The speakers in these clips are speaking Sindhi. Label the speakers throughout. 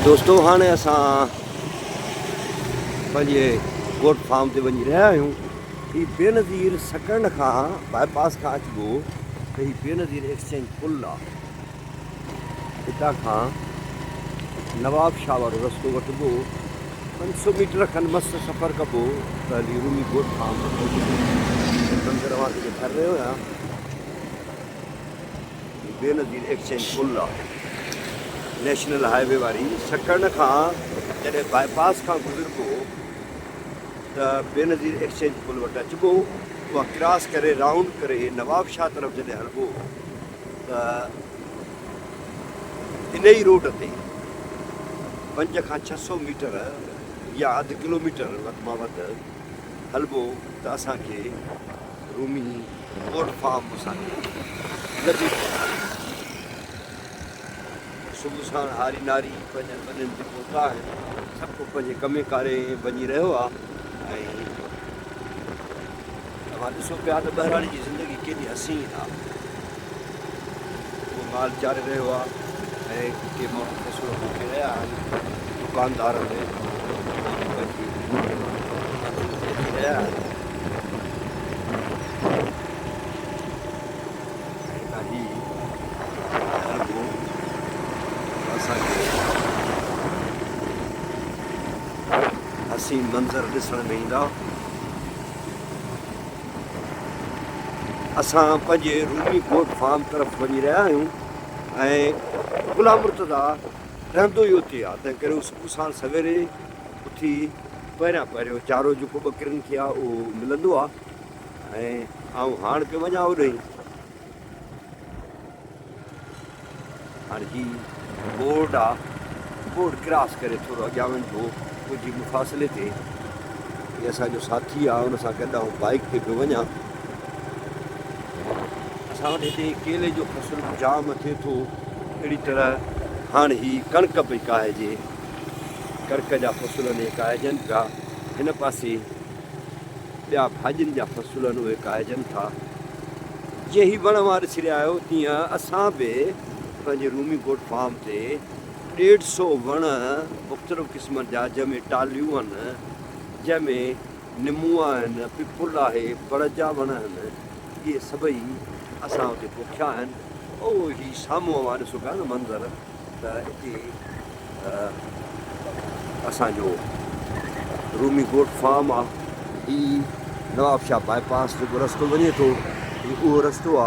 Speaker 1: دوستو هاڻي اسان پنهنجي گوٽ فارم تي وڃي رهيا آهيون. هي بينظير سڪرنڊ کان باء پاس کان اچبو ته هي بينظير ايڪسچينج پل آ. هتان کان نواب شاهه وارو رستو وٺبو 500 ميٽر کن مس سفر ڪبو ته هلي رومي گوٽ فارم تي پهچبو. منظر اوهان کي ڏيکاري رهيو آهيان. هي بينظير ايڪسچينج پل آ. نيشنل هاء وي واري سڪرنڊ کان جڏهن باء پاس کان گذربو ته بينظير ايڪسچينج پل وٽ اچبو، اها ڪراس ڪري رائونڊ ڪري نواب شاهه طرف جڏهن هلبو ته ان ئي روڊ تي 5 کان 600 ميٽر يا اڌ ڪلوميٽر وڌ مان وڌ هلبو ته اسان کي رومي گوٽ فارم اسان کي لڀي پوندو. صبح ساڻ هاري ناري پنهنجن ٻنين تي پهتا آهن. سڀ ڪو پنهنجي ڪمي ڪاري وڃي رهيو آهي ۽ اوهان ڏسو پيا ته ٻهراڙي جي زندگي ڪيڏي حسين آهي. ڪو مال چاري رهيو آهي ۽ ڪي ماڻهو فصل پوکي رهيا آهن. دڪاندار به پنهنجي منزل تي اچي رهيا آهن. ۽ هتان هي هلبو اسان کي حسين منظر ڏسڻ ۾ ايندا. اسان پنهنجي رومي گوٽ فارم طرف وڃي رهيا آهيون ۽ غلام مرتضيٰ رهندو ئي اتي آهي، تنهن ڪري هو صبح ساڻ سويري اٿي پهريان پهريون چارو جيڪو ٻڪرين کي آهي اهو ملندو آهي ۽ آئون هاڻ پيو وڃان اوڏهين. هاڻ هي بورڊ آ، بورڊ ڪراس ڪري ٿورو اڳيان وڃبو ڪجهه ئي مفاصلي تي. هي اسان جو ساٿي آ، ان سان گڏ آئون بائيڪ تي پيو وڃان. اسان وٽ هتي ڪيلي جو فصل به جام ٿئي ٿو. اهڙي طرح هاڻ هي ڪڻڪ پئي ڪاهجي، ڪڻڪ جا فصل اهي ڪاهجن پيا. هن پاسي ٻيا ڀاڄين جا فصل آهن اهي ڪاهجن ٿا. جيئن هي وڻ اوهان ڏسي رهيا آهيو تيئن اسان به پنهنجي رومي گوٽ فارم تي ڏيڍ سو وڻ مختلف قسمن جا جنهن ۾ ٽالهيون آهن، جنهن ۾ نمون آهن، پپل آهي، بڙ جا وڻ آهن، اهي سڀئي اسان اتي پوکيا آهن. او هي سامهون اوهان ڏسو پيا نه منظر ته اتي اسان جو رومي گوٽ فارم آ. هي نواب شاهه باء پاس جيڪو رستو وڃي ٿو هي اهو رستو آ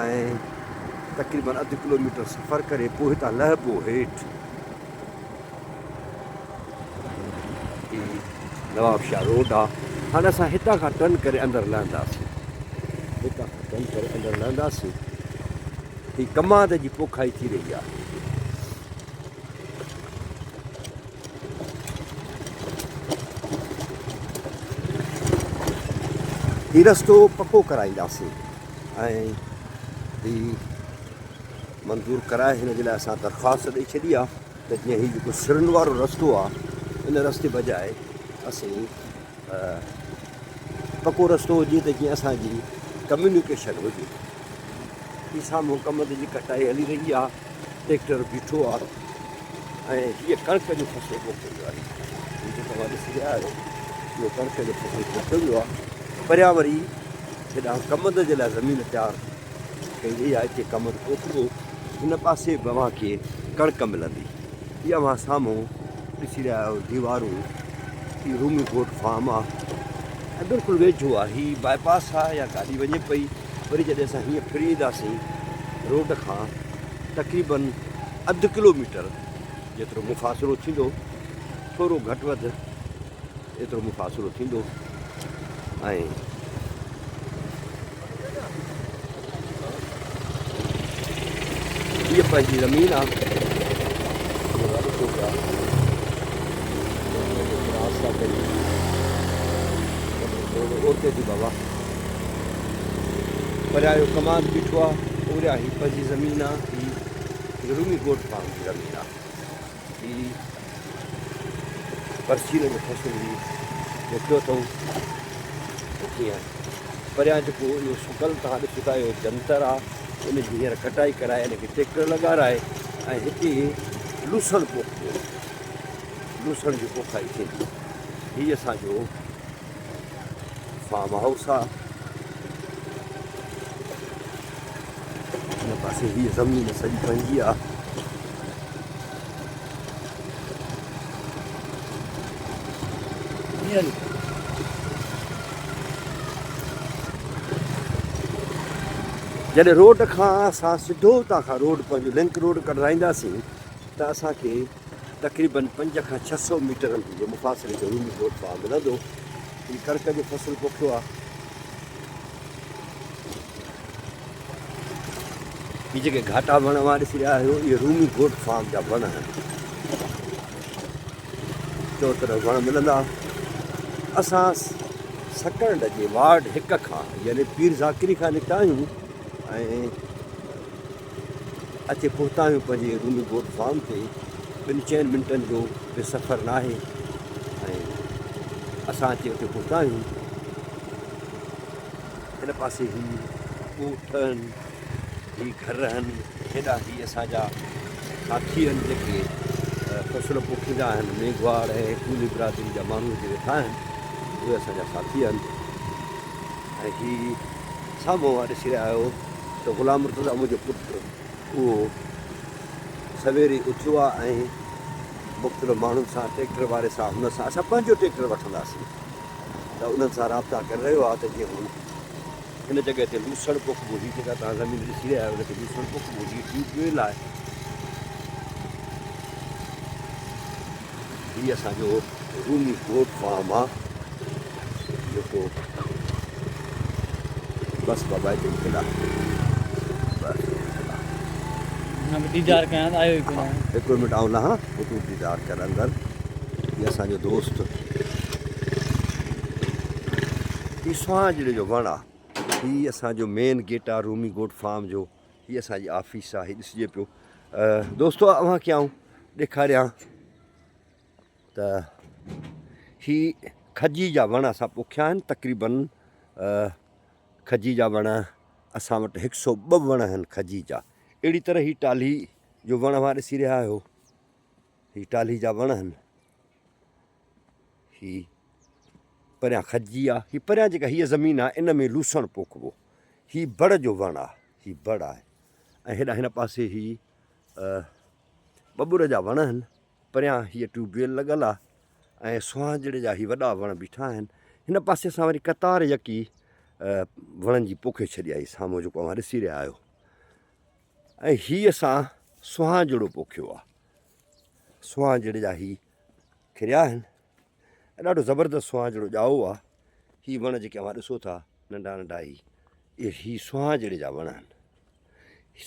Speaker 1: ۽ تقريبن اڌ ڪلوميٽر سفر ڪري پوء هتان لهبو هيٺ. هي نواب شاهه روڊ آ. هاڻي اسان هتان کان ٽرن ڪري اندر لهنداسين. هتان کان ٽرن ڪري اندر لهنداسين. هي ڪماد جي پوکائي ٿي رهي آ. هي رستو پڪو ڪرائينداسين ۽ هي منظور ڪرائي هن جي لاء اسان درخواست ڏئي ڇڏي آ ته جيئن هي جيڪو سرن وارو رستو آ ان رستي بجاء اسين پڪو رستو هجي ته جيئن اسان جي ڪميونيڪيشن هجي. هي سامهون ڪمند جي ڪٽائي هلي رهي آ، ٽريڪٽر بيٺو آ ۽ هيء ڪڻڪ جو فصل پوکيو ويو آهي. هي جيڪو اوهان ڏسي رهيا آهيو اهو ڪڻڪ جو فصل پوکيو ويو آ. پريان وري هيڏانهن ڪمند جي لاء زمين تيار ڪئي وئي آهي، اتي ڪمند پوکبو. هن پاسي به اوهان کي ڪڻڪ ملندي. هي اوهان سامهون ڏسي رهيا آهيو ديوارون، هي رومي گوٽ فارم آ ۽ بلڪل ويجهو آ. هي باء پاس آ يا گاڏي وڃي پئي. وري جڏهن اسان هيئن ڦري اينداسين روڊ کان تقريبن اڌ ڪلو ميٽر جيترو مفاصلو ٿيندو، ٿورو گهٽ وڌ ايترو مفاصلو ٿيندو ۽ هيء پنهنجي زمين آ. ڏسو پيا ڪراس ٿا ڪريون اوتي ٿي بابا پريان اهو ڪماند بيٺو آ، اوريان هي پنهنجي زمين آ، هي رومي گوٽ فارم جي زمين آ. هي برسين جو فصل هي پوکيو اٿئون. ڪيئن پريان جيڪو اهو سڪل توهان ڏسو ٿا اهو جنتر آ، ان جي هينئر ڪٽائي ڪرائي ان کي ٽريڪٽر لڳارائي ۽ هتي لوسڻ پوکبو، لوسڻ جي پوکائي ٿيندي. هي اسان جو فارم هائوس آ. هن پاسي هي زمين سڄي پنهنجي آ. جڏهن روڊ کان اسان سڌو اتان کان روڊ پنهنجو لنڪ روڊ ڪڍرائينداسين ته اسان کي تقريبن پنج کان 600 ميٽرن جي مفاصلي تي رومي گوٺ فارم ملندو. هي ڪڻڪ جو فصل پوکيو آهي. هي جيڪي گهاٽا وڻ اوهان ڏسي رهيا آهيو اهي رومي گوٽ فارم جا وڻ آهن. چوطرف وڻ ملندا. اسان سڪرنڊ جي وارڊ هڪ کان يعني پير ذاڪري کان نڪتا آهيون ۽ اچي پهتا آهيون پنهنجي رومي گوٽ فارم تي. ٻن چئن منٽن جو به سفر ناهي ۽ اسان اچي اتي پهتا آهيون. هن پاسي هي ڳوٺ آهن، هي گهر آهن، هيڏانهن هي اسان جا ساٿي آهن جيڪي فصل پوکيندا آهن، ميگهواڙ ۽ ڪولهي برادري جا ماڻهو هتي ويٺا آهن، اهي اسان جا ساٿي آهن ۽ هي سامهون اوهان ڏسي رهيا آهيو ته غلام مرتضيٰ منهنجو پٽ اهو سوير ئي اٿيو آهي ۽ مختلف ماڻهن سان ٽريڪٽر واري سان هن سان اسان پنهنجو ٽريڪٽر وٺنداسين. ته انهن سان رابطا ڪري رهيو آهي ته جيئن هو هن جڳهه تي لوسڻ پوکبو هي جيڪا توهان زمين ڏسي رهيا آهيو ان کي لوسڻ پوکبو هي ٽيوب ويل آهي هي اسان جو رومي گوٽ فارم آهي جيڪو بس بابا هتي کلا بس
Speaker 2: ديدار ڪيان آيو ئي ڪونه
Speaker 1: هڪڙو منٽ آئون لهان پوء تون ديدار ڪر اندر هي اسان جو دوست هي سهانجڙي جو وڻ آ هي اسان جو مين گيٽ آ رومي گوٽ فارم جو هي اسان جي آفيس آ هي ڏسجي پيو دوستو اوهان کي آئون ڏيکاريان ته هي کجي جا وڻ اسان پوکيا آهن تقريبن کجي جا وڻ اسان وٽ هڪ سو ٻه وڻ آهن کجي جا اهڙي طرح هي ٽالهي جو وڻ اوهان ڏسي رهيا آهيو هي ٽالهي جا وڻ آهن. هي پريان کجي آ. هي پريان جيڪا هيء زمين آ ان ۾ لوسڻ پوکبو. هي بڙ جو وڻ آ. هي بڙ آهي ۽ هيڏانهن هن پاسي هي ٻٻر جا وڻ آهن. پريان هيء ٽيوب ويل لڳل آ ۽ سهانجڙي جا هي وڏا وڻ بيٺا آهن. هن پاسي اسان وري قطار يڪي وڻن جي پوکي ڇڏي آهي. سامهون جيڪو اوهان ڏسي رهيا آهيو. ۽ هي اسان سهانجڙو پوکيو آ. سهانجڙي جا هي کريا آهن ۽ ڏاڍو زبردست سهانجڙو ڄائو آ. هي وڻ جيڪي اوهان ڏسو ٿا ننڍا ننڍا هي اهي هي سهانجڙي جا وڻ آهن.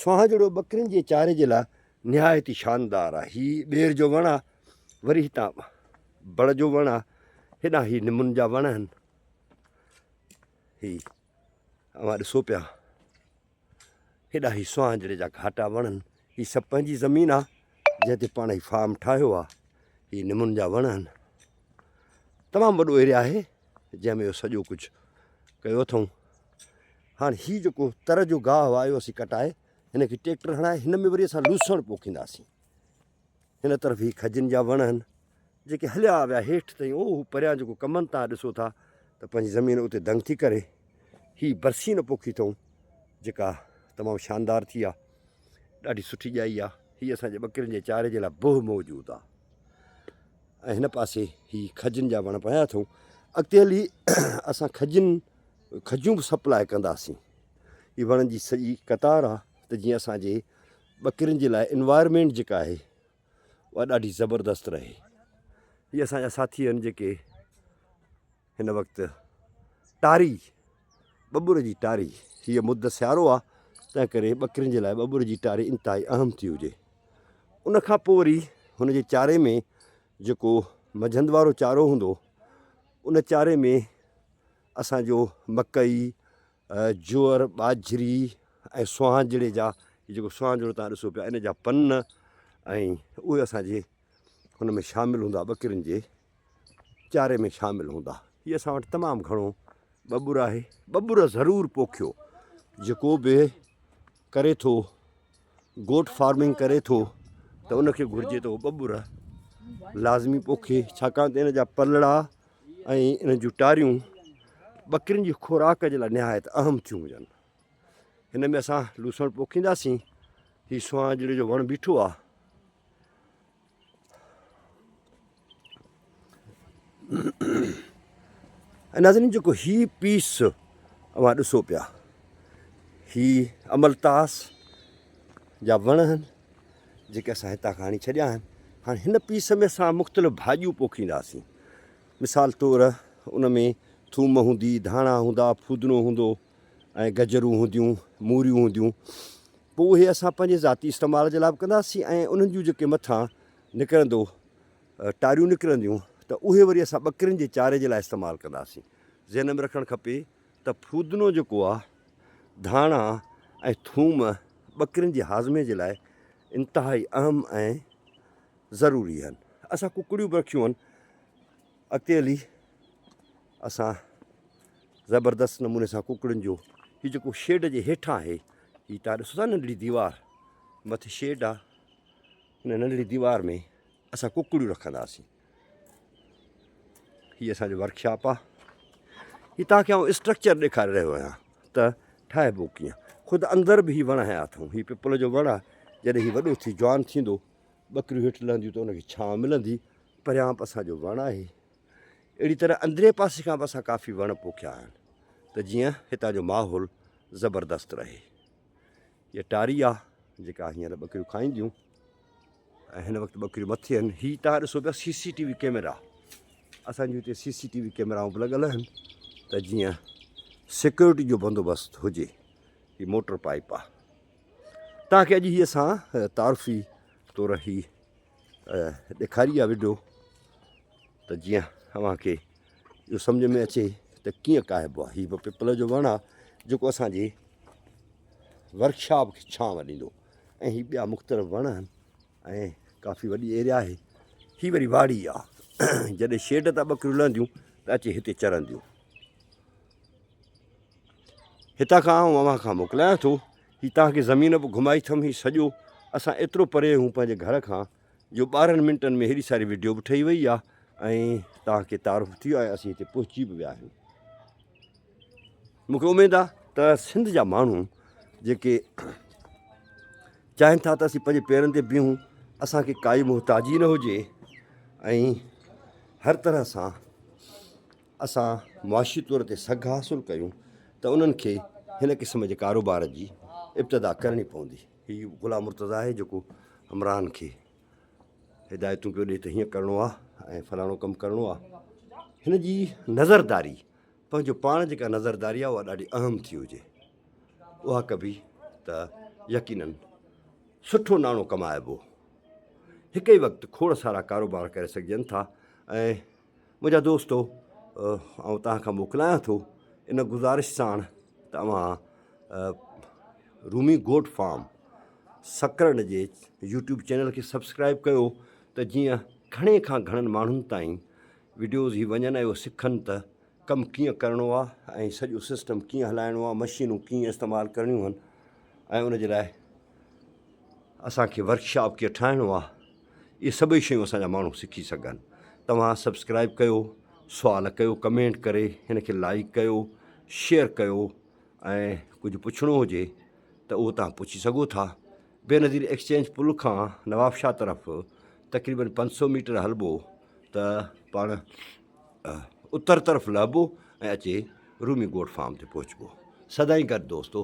Speaker 1: سهانجڙو ٻڪرين جي چاري جي لاء نهايت ئي شاندار آ. هي ٻير جو وڻ آ، وري هتان بڙ جو وڻ آ، هيڏانهن هي نمن جا وڻ آهن. هي اوهان ڏسو پيا. هيڏا هي سهانجڙي جا گهاٽا وڻ آهن. هي سڀ پنهنجي زمين آ جنهن تي پاڻ هي فارم ٺاهيو آ. هي نمن جا وڻ آهن. تمام وڏو ايريا آهي جنهن ۾ اهو سڄو ڪجهه ڪيو اٿئون. هاڻ هي جيڪو تر جو گاهه آهي اهو اسين ڪٽائي هن کي ٽيڪٽر هڻائي هن ۾ وري اسان لوسڻ پوکينداسين. هن طرف هي کجين جا وڻ آهن جيڪي هليا ويا هيٺ تائين او هو پريان جيڪو ڪمن تان ڏسو ٿا ته پنهنجي زمين اتي دنگ ٿي ڪري. هي برسين پوکي اٿئون جيڪا تمام شاندار ٿي آ ڏاڍي سٺي ڄائي آ. هي اسان جي ٻڪرين جي چاري جي لاء بهه موجود آ ۽ هن پاسي هي کجين جا وڻ پيا اٿئون. اڳتي هلي اسان کجين کجيون به سپلاء ڪنداسين. هي وڻن جي سڄي قطار آ ته جيئن اسان جي ٻڪرين جي لاء انوائرمينٽ جيڪا آهي اها ڏاڍي زبردست رهي. هي اسان جا ساٿي آهن جيڪي هن وقت ٽاري ٻٻر جي ٽاري هيء مد سيارو آهي تنهن ڪري ٻڪرين جي لاء ٻٻر جي ٽاري انتهائي اهم ٿي هجي. ان کان پوء وري هن جي چاري ۾ جيڪو منجهند وارو چارو هوندو ان چاري ۾ اسان جو مڪئي جوئر، ٻاجهري ۽ سهانجڙي جا هي جيڪو سهانجڙو توهان ڏسو پيا ان جا پن ۽ اهي اسان جي هن ۾ شامل هوندا ٻڪرين جي چاري ۾ شامل هوندا. هي اسان وٽ تمام گهڻو ٻٻر آهي. ٻٻر ضرور پوکيو جيڪو به ڪري ٿو گوٽ فارمنگ ڪري ٿو ته ان کي گهرجي ته اهو ٻٻر لازمي پوکي ڇاڪاڻ ته ان جا پلڙا ۽ ان جون ٽاريون ٻڪرين جي خوراڪ جي لاء نهايت اهم ٿيون هجن. هن ۾ اسان لوسڻ پوکينداسين. هي سهانجڙي جو وڻ بيٺو آ. ۽ ناظرين جيڪو هي پيس اوهان ڏسو پيا هي املتاس جا وڻ آهن جيڪي اسان هتان کان هڻي ڇڏيا آهن هاڻي هن پيس ۾ اسان مختلف ڀاڄيون پوکينداسين مثال طور ان ۾ ٿوم هوندي ڌاڻا هوندا ڦودنو هوندو ۽ گجرون هونديون موريون هونديون پوء اهي اسان پنهنجي ذاتي استعمال جي لاء به ڪنداسين ۽ انهن جون جيڪي مٿان نڪرندو ٽاريون نڪرنديون ته اهي وري اسان ٻڪرين جي چاري جي لاء استعمال ڪنداسين. ذهن ۾ رکڻ کپي ته ڦودنو جيڪو آ، ڌاڻا ۽ ٿوم ٻڪرين جي هاضمي جي لاء انتهائي اهم ۽ ضروري آهن. اسان ڪڪڙيون به رکيون آهن. اڳتي هلي اسان زبردست نموني سان ڪڪڙين جو هي جيڪو شيڊ جي هيٺان آهي، هي تان ڏسو ٿا ننڍڙي ديوار مٿي شيڊ آ، ان ننڍڙي ديوار ۾ اسان ڪڪڙيون رکنداسين. هي اسان جو ورڪشاپ آ. هي توهان کي آئون اسٽرڪچر ڏيکاري رهيو آهيان ته ٺاهبو ڪيئن. خود اندر به هي وڻ هنيا اٿئون. هي پپل جو وڻ آ. جڏهن هي وڏو ٿي جوان ٿيندو، ٻڪريون هيٺ لهنديون ته ان کي ڇانو ملندي. پريان به اسان جو وڻ آهي. اهڙي طرح اندرين پاسي کان به اسان ڪافي وڻ پوکيا آهن ته جيئن هتان جو ماحول زبردست رهي. هيء ٽاري آ جيڪا هينئر ٻڪريون کائينديون. ۽ هن وقت ٻڪريون مٿي آهن. هي توهان ڏسو پيا سي سي ٽي وي ڪيمرا، اسان جون هتي سي سي ٽي وي ڪيمرائون به لڳل آهن ته جيئن سيڪيورٽي جو بندوبست هجي. هي موٽر پائپ آ. توهان کي اڄ هي اسان تعارفي طور هي ڏيکاري آ وڊيو ته جيئن اوهان کي اهو سمجھ ۾ اچي ته ڪيئن ڪاهبو آ. هي به پپل جو وڻ آ جيڪو اسان جي ورڪشاپ کي ڇانو ڏيندو. ۽ هي ٻيا مختلف وڻ آهن ۽ ڪافي وڏي ايريا آهي. هي وري واڙي آ، جڏهن شيڊ تان ٻڪريون لهنديون ته اچي هتي چرنديون. هتان کان آئون اوهان کان موڪلايان ٿو. هي توهان کي زمين به گهمائي اٿم. هي سڄو اسان ايترو پري آهيون پنهنجي گهر کان جو 12 منٽن ۾ هيڏي ساري وڊيو به ٺهي وئي آ ۽ توهان کي تعارف ٿي ويو ۽ اسين هتي پهچي به ويا آهيون. مون کي اميد آ ته سنڌ جا ماڻهو جيڪي چاهين ٿا ته اسين پنهنجي پيرن تي بيهون، اسان کي ڪائي محتاجي نه هجي ۽ هر طرح سان اسان معاشي طور تي سگهه حاصل ڪيون ته انهن کي هن قسم جي ڪاروبار جي ابتدا ڪرڻي پوندي. هي غلام مرتضيٰ آهي جيڪو همراهن کي هدايتون پيو ڏئي ته هيئن ڪرڻو آهي ۽ فلاڻو ڪم ڪرڻو آهي. هن جي نظرداري پنهنجو پاڻ جيڪا نظرداري آهي اها ڏاڍي اهم ٿي هجي، اها ڪبي ته يقينن سٺو ناڻو ڪمائبو. هڪ ئي وقت کوڙ سارا ڪاروبار ڪري سگهجن ٿا. ۽ منهنجا دوستو آئون توهان کان موڪلايان ٿو ان گذارش ساڻ ته اوهان رومي گوٽ فارم سڪرنڊ جي يوٽيوب چينل کي سبسڪرائب ڪيو ته جيئن گهڻي کان گهڻن ماڻهن تائين وڊيوز هي وڃن ۽ اهو سکن ته ڪم ڪيئن ڪرڻو آ ۽ سڄو سسٽم ڪيئن هلائڻو آ، مشينون ڪيئن استعمال ڪرڻيون آهن ۽ ان جي لاء اسان کي ورڪشاپ ڪيئن ٺاهڻو آ، اهي سڀئي شيون اسان جا ماڻهو سکي سگهن. توهان سبسڪرائب ڪيو، سوال ڪيو، ڪمينٽ ڪري هن کي لائيڪ ڪيو، شيئر ڪيو ۽ ڪجهه پڇڻو هجي ته اهو توهان پڇي سگهو ٿا. بينظير ايڪسچينج پل کان نوابشاهه طرف تقريبن 500 ميٽر هلبو ته پاڻ اتر طرف لهبو ۽ اچي رومي گوٽ فارم تي پهچبو. سدائين گڏ دوستو.